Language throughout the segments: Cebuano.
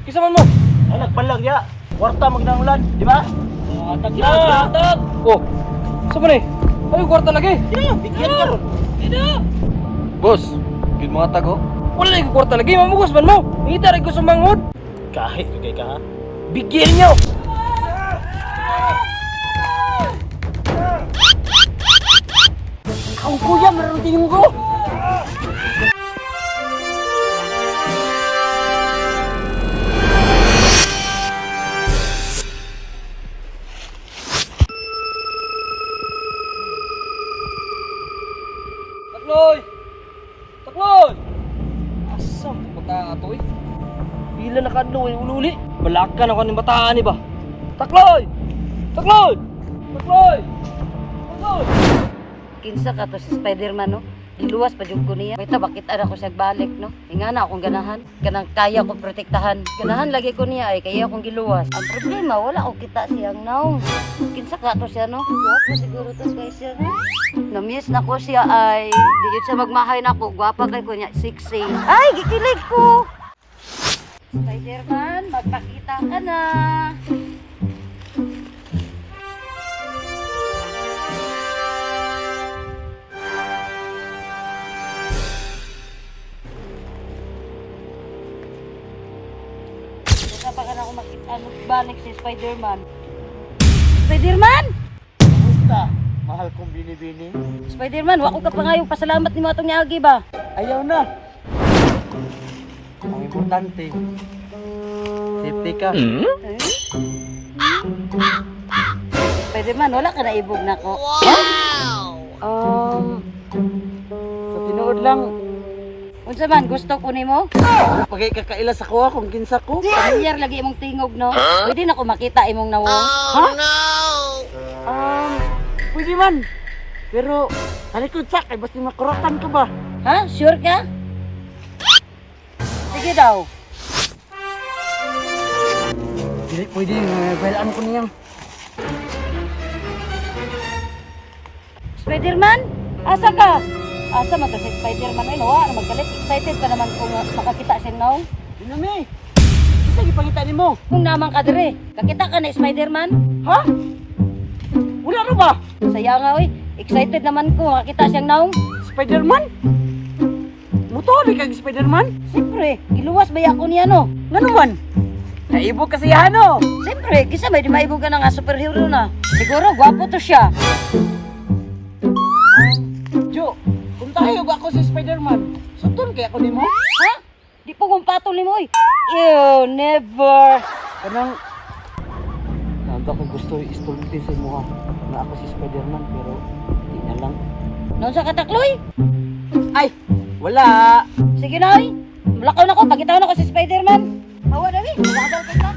Kisa man mo? Ay, nagpalag ya. Kwarta magnangulan, di ba? Atag na, atag! Oh, sa man eh? Ay, kwarta lagi! Sino? Bigyan ka ron. Boss, good mga tago. Wala lagi kwarta lagi, mamugos man mo! Ngita rin ko sa manghod! Kahit kagay ka ha. Bigyan niyo! Ang kuya, meron tingin ko. Takloy! Takloy! Asam itong bata ato eh. Pila na kadlo eh, ululi. Balakan ako ng bataan eh ba? Takloy! Takloy! Takloy! Takloy! Kinsa ka to si Spider-Man, no? Giluwas pa jud ko niya. Wait, bakit ara ko siya balik, no? Inga na akong ganahan. Kanang kaya ko protektahan. Ganahan lagi ko niya ay kaya akong giluwas. Ang problema, wala ko kita siyang naong. Kinsa ka to siya, no? Gwapo siguro to kay siya, no? Namiss na ko siya ay di jud siya magmahay na ko. Gwapa kay ko niya, sexy. Ay, gikilig ko! Spider-Man, magpakita ka na. Basta pa ka na ako makita, magbalik si Spider-Man. Spider-Man! Kumusta? Mahal kong binibini. Spider-Man, wako ka pa ngayong pasalamat ni mo atong niagi ba? Ayaw na. Ang importante, safety ka. Eh? Spider-Man, wala ka na ibog na ko. Wow! Sa tinuod lang, Unsa man, gusto ko nimo? pagay kakaila sa kuha kung kinsa ko. Familiar lagi imong tingog, no? Pwede na ko makita imong nawong. Ha? Pwede man. Pero, talikod sa kay basta makuratan ka ba? Ha? Sure ka? Sige daw. Dili pwede, bailaan ko niyang. Spider-Man, asa ka? Asa man to si Spider-Man ay nawa, na magkalit. Excited pa naman kung makakita siya now. Dinami, kinsa gipangita nimo? Kung naman ka dire, kakita ka na Spider-Man? Ha? Wala ra ba? Saya nga oy, excited naman ko makakita siyang naong. Spider-Man? Mutuo kag Spider-Man? Siyempre, giluwas ba ako niya no? Ngano man? Naibog kasi ano? Siyempre, kisa may di maibog ka na nga superhero na. Siguro gwapo to siya. Jo, kung tayo ako si Spider-Man, sutun kay ako nimo? Ha? Di po kung patol nimo oy. Ew, never. Kanang Nanda ko gusto istulti sa imuha nga ako si Spider-Man pero di na lang. Noon sa katakloy? Ay, wala. Sige na oy. Mulakaw na ko, pagkitaon ako si Spider-Man. Hawa na mi, mabal ka.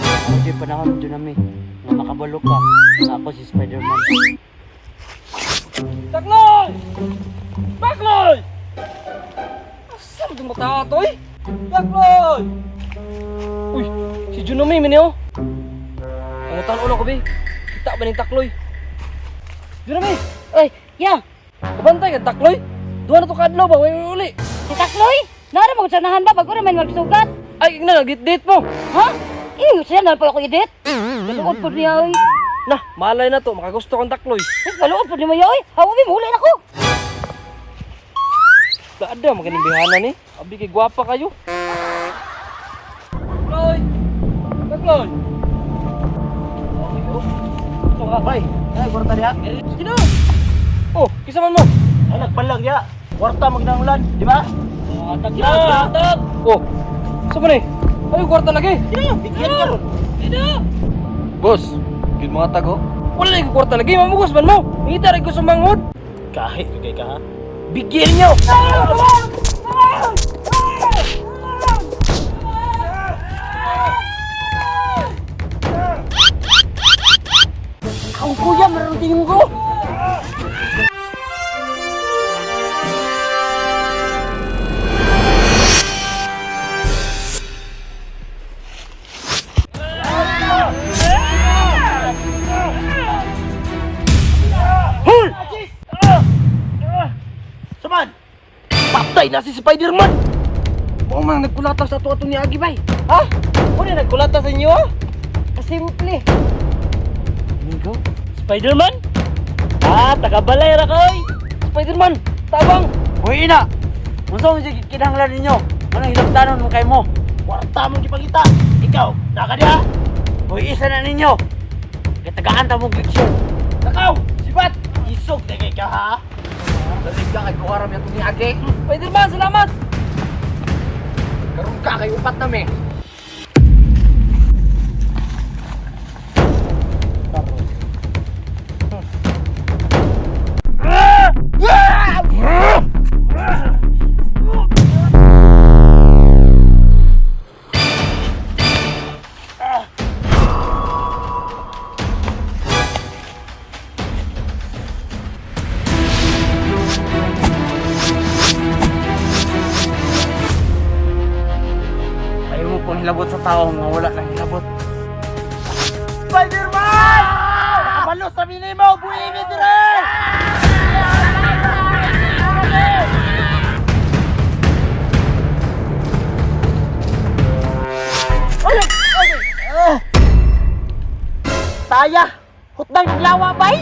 Ako di panahon dinami nga makabalo ka nga ako si Spider-Man. Takloy! Takloy! Asam itong bata ato eh! Takloy! Uy, si Junome man oh. Pangutan ulo ko be. Kita ba ning Takloy? Junome! Oy, ya, Kabantay ka Takloy! Duha na to kadlaw ba? Way uli. si Takloy. Nara mo sanahan ba bago ra man magsugat? Ay, igna nagit-date mo. Ha? Eh, siya na pa ako edit. Kaluod po niya oy. Nah, malay na to, makagusto kong Takloy. Ay, kaluod po niya oy. Hawa mi muli na ko. Ada maganing bihana ni. Abi kay gwapa kayo. Takloy! Takloy! Okay, oh. So ka. Bay, ay kwarta diha. Sino? Oh, kisa man mo. Ay nagpalag diha. Kwarta magnangulan, di ba? Atag na, atag. Oh. Sa man eh? Ay, kwarta lagi. Sino? Bigyan ka ron. Boss, good mga tago. Wala lagi kwarta lagi, mamugos man mo. Ngita rin ko sa manghod. Kahit kagay ka ha. Bigyan niyo. Ang kuya, meron tingin ko. Hoy! Saman! Patay na si Spider-Man! Wa man nagkulata sa ato ni Agi bay. Ha? Mo ni nagkulata sa inyo? Ah? Kasimple. Amigo? Spider-Man? Ah, taga-balay ra ka oy. Spider-Man, tabang. Uy ina! Unsa man siya kinahanglan ninyo? Anong hilabtanon mo kay mo? Kwarta mong gipangita. Ikaw, naka diha. Uy, isa na ninyo. Kay tagaan ta mong leksyon. Nakaw, sibat. Isog na kay ka ha. Dalig ka kay kuharam yato ni Agi. Spider-Man, salamat. Karon ka kay upat na me. Ayaw mo pang hilabot sa tao nga wala nang hilabot. Spider-Man! Nakabalo sa minimo, buhimi dire! Taya! Hutdang lawa bay!